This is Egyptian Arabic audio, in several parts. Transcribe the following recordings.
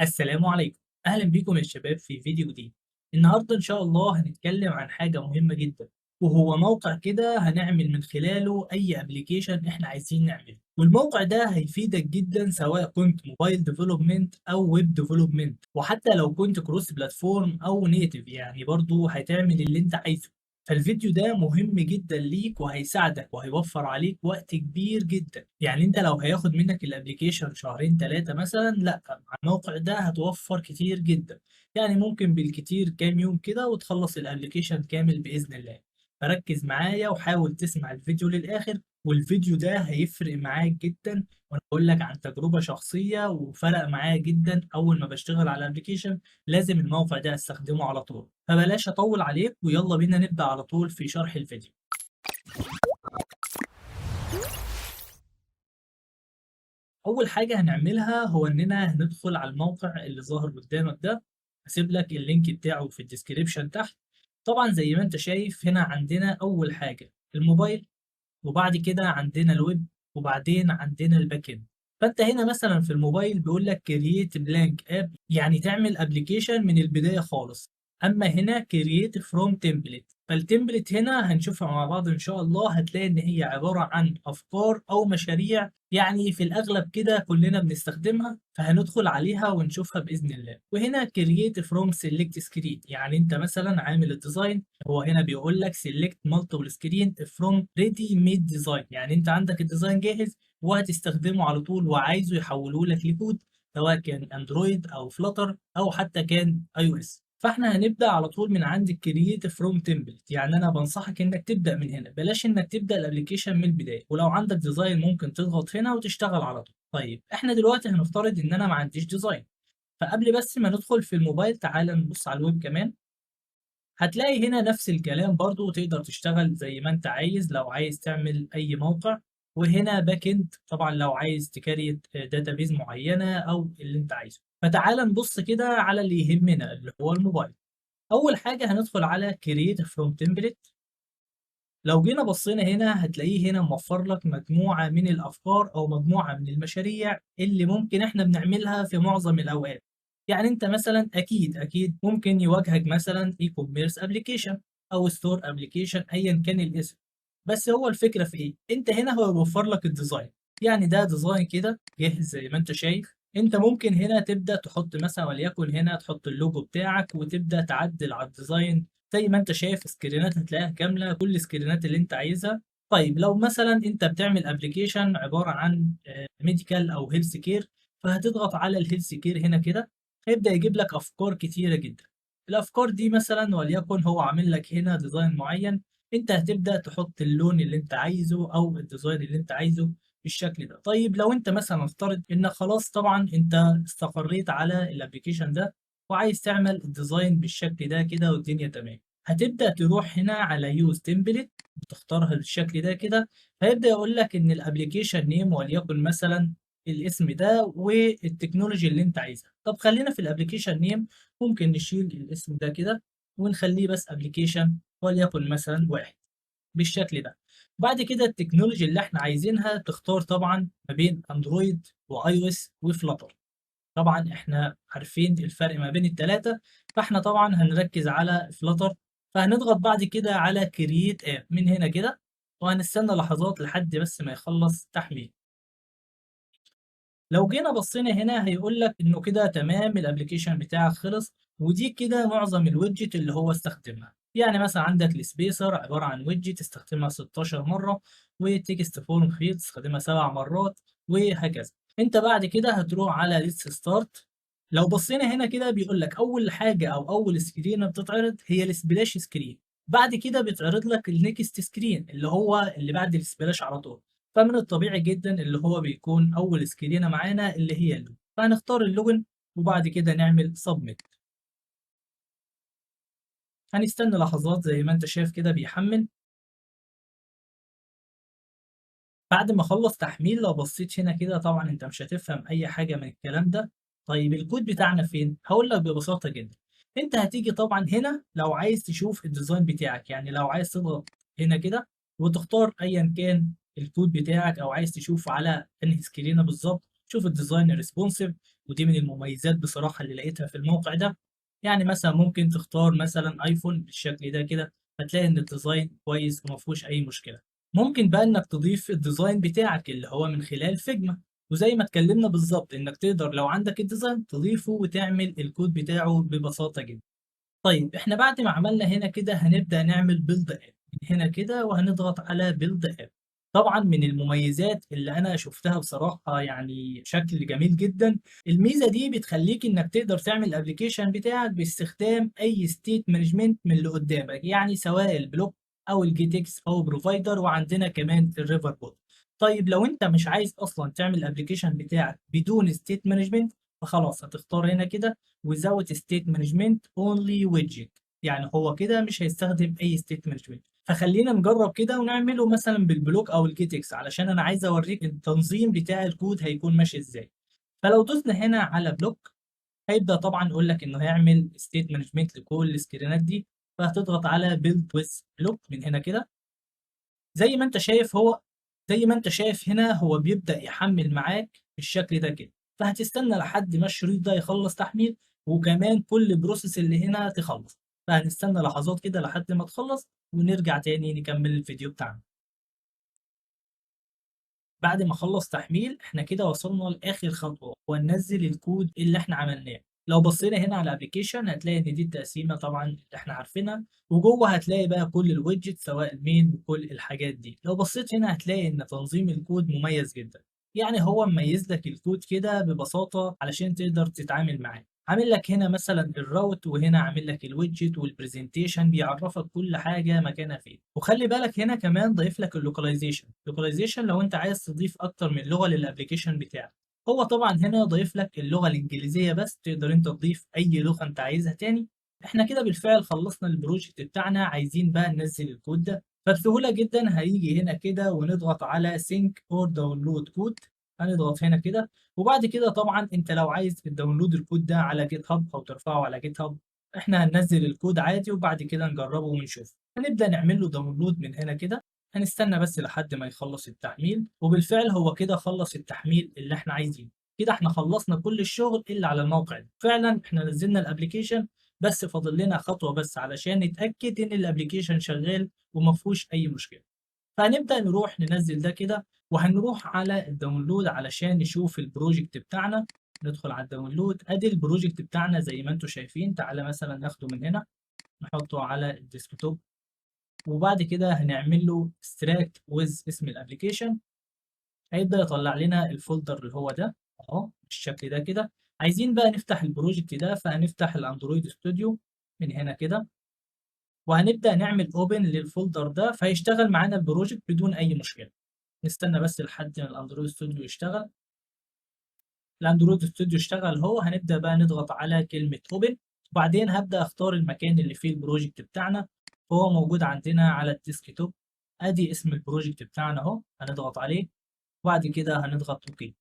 السلام عليكم، أهلا بكم يا شباب في فيديو جديد. النهاردة إن شاء الله هنتكلم عن حاجة مهمة جدا، وهو موقع كده هنعمل من خلاله أي application إحنا عايزين نعمله، والموقع ده هيفيدك جدا سواء كنت mobile development أو web development، وحتى لو كنت cross platform أو native، يعني برضو هتعمل اللي أنت عايزه. فالفيديو ده مهم جدا ليك وهيساعدك وهيوفر عليك وقت كبير جدا. يعني انت لو هياخد منك ال application شهرين 3 مثلا، لا، مع الموقع ده هتوفر كتير جدا. يعني ممكن بالكتير كام يوم كده وتخلص ال application كامل باذن الله. فركز معايا وحاول تسمع الفيديو للاخر، والفيديو ده هيفرق معاك جدا، وانا بقول لك عن تجربة شخصية وفرق معايا جدا. اول ما بشتغل على application لازم الموقع ده استخدمه على طول. فبلاش اطول عليك ويلا بينا نبدأ على طول في شرح الفيديو. اول حاجة هنعملها هو اننا هندخل على الموقع اللي ظاهر قدامك ده، هسيب لك ال link بتاعه في ال description تحت. طبعا زي ما انت شايف هنا عندنا اول حاجة الموبايل، وبعد كده عندنا الويب، وبعدين عندنا ال back end. فانت هنا مثلا في الموبايل بيقول لك create blank app، يعني تعمل application من البدايه خالص. اما هنا create from template، فال template هنا هنشوفها مع بعض ان شاء الله، هتلاقي ان هي عباره عن افكار او مشاريع يعني في الاغلب كده كلنا بنستخدمها، فهندخل عليها ونشوفها باذن الله. وهنا create from select screen، يعني انت مثلا عامل ال design، هو هنا بيقول لك select multiple screen from ready made design، يعني انت عندك ال design جاهز وهتستخدمه على طول وعايزه يحوله لك لكود، سواء كان Android او Flutter او حتى كان iOS. فاحنا هنبدا على طول من عند create from template، يعني انا بنصحك انك تبدا من هنا، بلاش انك تبدا ال application من البدايه. ولو عندك design ممكن تضغط هنا وتشتغل على طول. طيب احنا دلوقتي هنفترض ان انا ما عنديش design، فقبل بس ما ندخل في الموبايل تعال نبص على الويب كمان. هتلاقي هنا نفس الكلام برضو، تقدر تشتغل زي ما انت عايز لو عايز تعمل اي موقع. وهنا back end طبعا لو عايز ت create database معينه او اللي انت عايزه. فتعال نبص كده على اللي يهمنا اللي هو الموبايل. اول حاجه هندخل على create from template. لو جينا بصينا هنا هتلاقيه هنا موفر لك مجموعه من الافكار او مجموعه من المشاريع اللي ممكن احنا بنعملها في معظم الاوقات. يعني انت مثلا اكيد ممكن يواجهك مثلا e-commerce application او store application ايا كان الاسم. بس هو الفكره في ايه؟ انت هنا هو بيوفر لك ال design، يعني ده design كده جاهز زي ما انت شايف. انت ممكن هنا تبدا تحط مثلا وليكن هنا تحط اللوجو بتاعك وتبدا تعدل على ال design زي ما انت شايف. screen ات هتلاقيها كامله، كل ال screen ات اللي انت عايزها. طيب لو مثلا انت بتعمل application عباره عن medical او health care، فهتضغط على ال health care هنا كده، هيبدا يجيب لك افكار كتيره جدا. الافكار دي مثلا وليكن هو عامل لك هنا design معين، انت هتبدا تحط اللون اللي انت عايزه او ال design اللي انت عايزه بالشكل ده. طيب لو انت مثلا افترض ان خلاص طبعا انت استقريت على ال application ده وعايز تعمل ال design بالشكل ده كده والدنيا تمام، هتبدا تروح هنا على use template بتختارها بالشكل ده كده. هيبدا يقول لك ان ال application name وليكن مثلا الاسم ده وال technology اللي انت عايزها. طب خلينا في ال application name، ممكن نشيل الاسم ده كده ونخليه بس application وليكن مثلا 1 بالشكل ده. بعد كده ال technology اللي احنا عايزينها تختار طبعا ما بين Android و iOS و Flutter. طبعا احنا عارفين الفرق ما بين الثلاثه، فاحنا طبعا هنركز على Flutter. فهنضغط بعد كده على create app من هنا كده، وهنستنى لحظات لحد بس ما يخلص تحميل. لو جينا بصينا هنا هيقول لك انه كده تمام ال application بتاعك خلص. ودي كده معظم ال widget اللي هو استخدمها. يعني مثلا عندك ال spacer عبارة عن widget استخدمها 16 مرة، و text form field استخدمها 7 مرات، وهكذا. انت بعد كده هتروح على let's start. لو بصينا هنا كده بيقول لك اول حاجة او اول screen بتتعرض هي ال splash screen، بعد كده بيتعرض لك ال next screen اللي هو اللي بعد ال splash على طول. فمن الطبيعي جدا اللي هو بيكون اول screen معانا اللي هي ال login، فهنختار ال login وبعد كده نعمل submit. هنستنى لحظات زي ما انت شايف كده بيحمل. بعد ما خلص تحميل لو بصيت هنا كده طبعا انت مش هتفهم اي حاجة من الكلام ده. طيب الكود بتاعنا فين؟ هقول لك ببساطة جدا. انت هتيجي طبعا هنا لو عايز تشوف ال design بتاعك، يعني لو عايز تضغط هنا كده وتختار ايا كان الكود بتاعك او عايز تشوف على انهي screen ة بالظبط، شوف ال design responsive، ودي من المميزات بصراحة اللي لقيتها في الموقع ده. يعني مثلا ممكن تختار مثلا iPhone بالشكل ده كده، هتلاقي ان ال design كويس وما فيهوش اي مشكلة. ممكن بقى انك تضيف ال design بتاعك اللي هو من خلال Figma، وزي ما اتكلمنا بالظبط انك تقدر لو عندك ال design تضيفه وتعمل الكود بتاعه ببساطة جدا. طيب احنا بعد ما عملنا هنا كده هنبدأ نعمل build app من هنا كده، وهنضغط على build app. طبعا من المميزات اللي انا شفتها بصراحة يعني شكل جميل جدا، الميزة دي بتخليك انك تقدر تعمل ال application بتاعك باستخدام اي state management من اللي قدامك، يعني سواء ال BLoC او ال GetX او Provider، وعندنا كمان ال Riverpod. طيب لو انت مش عايز اصلا تعمل ال application بتاعك بدون state management، فخلاص هتختار هنا كده without state management only widget، يعني هو كده مش هيستخدم اي state management. فخلينا نجرب كده ونعمله مثلا بال BLoC او ال GetX، علشان انا عايز اوريك التنظيم بتاع الكود هيكون ماشي ازاي. فلو دوسنا هنا على BLoC هيبدا طبعا يقول لك انه هيعمل state management لكل ال screenات دي، فهتضغط على build with BLoC من هنا كده. زي ما انت شايف هنا هو بيبدا يحمل معاك بالشكل ده كده، فهتستنى لحد ما الشريط ده يخلص تحميل، وكمان كل process اللي هنا تخلص. فهنستنى لحظات كده لحد ما تخلص ونرجع تاني نكمل الفيديو بتاعنا. بعد ما خلص تحميل احنا كده وصلنا لاخر خطوة، وننزل الكود اللي احنا عملناه. لو بصينا هنا على ال application هتلاقي ان دي التقسيمه طبعا اللي احنا عارفينها، وجوه هتلاقي بقى كل ال widget سواء ال main وكل الحاجات دي. لو بصيت هنا هتلاقي ان تنظيم الكود مميز جدا، يعني هو مميز لك الكود كده ببساطة علشان تقدر تتعامل معاه. عامل لك هنا مثلا ال route، وهنا عامل لك ال widget وال presentation، بيعرفك كل حاجة مكانها فين. وخلي بالك هنا كمان ضايف لك ال localization. ال localization لو انت عايز تضيف اكتر من لغة لل application بتاعك، هو طبعا هنا ضايف لك اللغة الانجليزية بس، تقدر انت تضيف اي لغة انت عايزها تاني. احنا كده بالفعل خلصنا ال project بتاعنا، عايزين بقى ننزل الكود ده. فبسهوله جدا هيجي هنا كده ونضغط على sync or download code، هنضغط هنا كده. وبعد كده طبعا انت لو عايز ت download الكود ده على GitHub او ترفعه على GitHub، احنا هننزل الكود عادي وبعد كده نجربه ونشوف. هنبدا نعمل له download من هنا كده، هنستنى بس لحد ما يخلص التحميل. وبالفعل هو كده خلص التحميل اللي احنا عايزينه. كده احنا خلصنا كل الشغل اللي على الموقع ده. فعلا احنا نزلنا ال application، بس فاضل لنا خطوة بس علشان نتاكد ان ال application شغال وما فيهوش اي مشكلة. فهنبدا نروح ننزل ده كده، وهنروح على ال download علشان نشوف ال project بتاعنا. ندخل على ال download، ادي ال project بتاعنا زي ما انتم شايفين. تعالى مثلا ناخده من هنا نحطه على ال desktop، وبعد كده هنعمل له extract with اسم ال application. هيبدا يطلع لنا ال folder اللي هو ده اهو بالشكل ده كده. عايزين بقى نفتح ال project ده، فهنفتح ال Android Studio من هنا كده، وهنبدا نعمل open لل folder ده، فهيشتغل معانا ال project بدون اي مشكلة. نستنى بس لحد ما ال Android Studio يشتغل. ال Android Studio اشتغل اهو. هنبدا بقى نضغط على كلمة open، وبعدين هبدا اختار المكان اللي فيه ال project بتاعنا، فهو موجود عندنا على ال desktop. ادي اسم ال project بتاعنا اهو، هنضغط عليه وبعد كده هنضغط okay.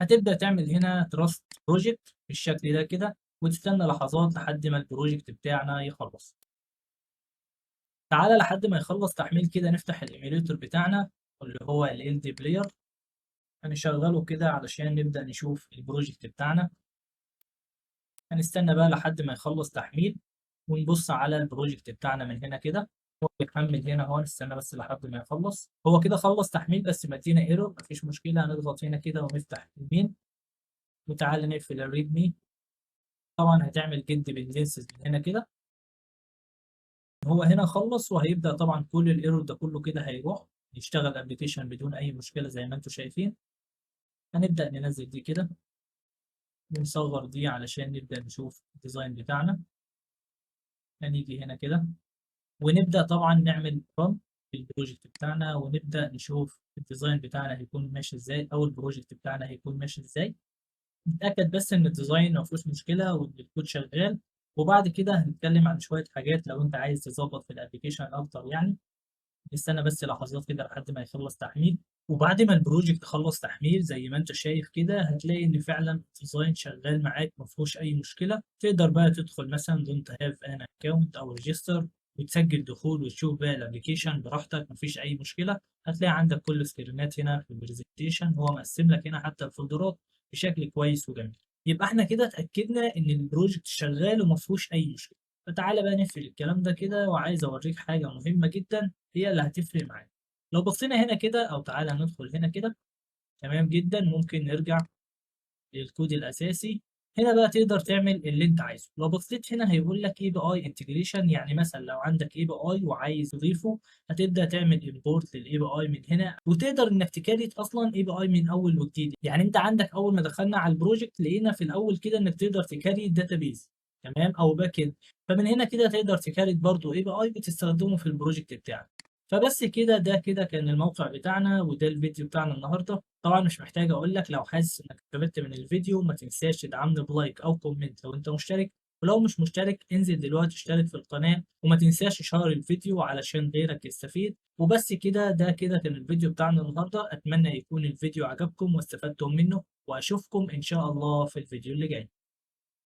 هتبدا تعمل هنا trust project بالشكل ده كده، وتستنى لحظات لحد ما ال project بتاعنا يخلص. تعالى لحد ما يخلص تحميل كده نفتح ال emulator بتاعنا اللي هو ال LDPlayer، هنشغله كده علشان نبدأ نشوف ال project بتاعنا. هنستنى بقى لحد ما يخلص تحميل ونبص على ال project بتاعنا من هنا كده. هو بيحمل هنا اهو، نستنى بس لحد ما يخلص. هو كده خلص تحميل بس مدينا error، مفيش مشكلة. هنضغط هنا كده ونفتح ال main، وتعالى نقفل ال README. طبعا هتعمل get dependencies من هنا كده. هو هنا خلص، وهيبدأ طبعا كل ال error ده كله كده هيروح، يشتغل application بدون اي مشكلة زي ما انتم شايفين. هنبدأ ننزل دي كده ونصغر دي علشان نبدأ نشوف ال design بتاعنا. هنيجي هنا كده ونبدأ طبعا نعمل run لل project بتاعنا، ونبدأ نشوف ال design بتاعنا هيكون ماشي ازاي، او ال project بتاعنا هيكون ماشي ازاي. نتأكد بس ان ال design ما فيهوش مشكلة وان الكود شغال، وبعد كده هنتكلم عن شوية حاجات لو انت عايز تظبط في ال application اكتر. يعني نستنى بس لحظات كده لحد ما يخلص تحميل. وبعد ما ال project خلص تحميل زي ما انت شايف كده، هتلاقي ان فعلا ال design شغال معاك ما فيهوش اي مشكلة. تقدر بقى تدخل مثلا don't have an account او register. وتسجل دخول وتشوف بقى ال application براحتك، مفيش اي مشكلة. هتلاقي عندك كل ال screenات هنا في ال presentation، هو مقسم لك هنا حتى ال folderات بشكل كويس وجميل. يبقى احنا كده اتاكدنا ان ال project شغال وما فيهوش اي مشكلة. فتعالى بقى نقفل الكلام ده كده، وعايز اوريك حاجة مهمة جدا هي اللي هتفرق معانا. لو بصينا هنا كده، او تعالى ندخل هنا كده، تمام جدا. ممكن نرجع للكود الاساسي. هنا بقى تقدر تعمل اللي انت عايزه. لو بصيت هنا هيقول لك API integration، يعني مثلا لو عندك API وعايز تضيفه هتبدا تعمل import لل API من هنا، وتقدر انك ت create اصلا API من اول وجديد. يعني انت عندك اول ما دخلنا على ال project لقينا في الاول كده انك تقدر ت create database، تمام، او backend. فمن هنا كده تقدر ت create برضو API بتستخدمه في ال project بتاعك. فبس كده، ده كده كان الموقع بتاعنا وده الفيديو بتاعنا النهارده. طبعا مش محتاج اقول لك، لو حاسس انك استفدت من الفيديو ما تنساش تدعمني ب like او comment لو انت مشترك، ولو مش مشترك انزل دلوقتي اشترك في القناة، وما تنساش share الفيديو علشان غيرك يستفيد. وبس كده، ده كده كان الفيديو بتاعنا النهارده. اتمنى يكون الفيديو عجبكم واستفدتم منه، واشوفكم ان شاء الله في الفيديو اللي جاي.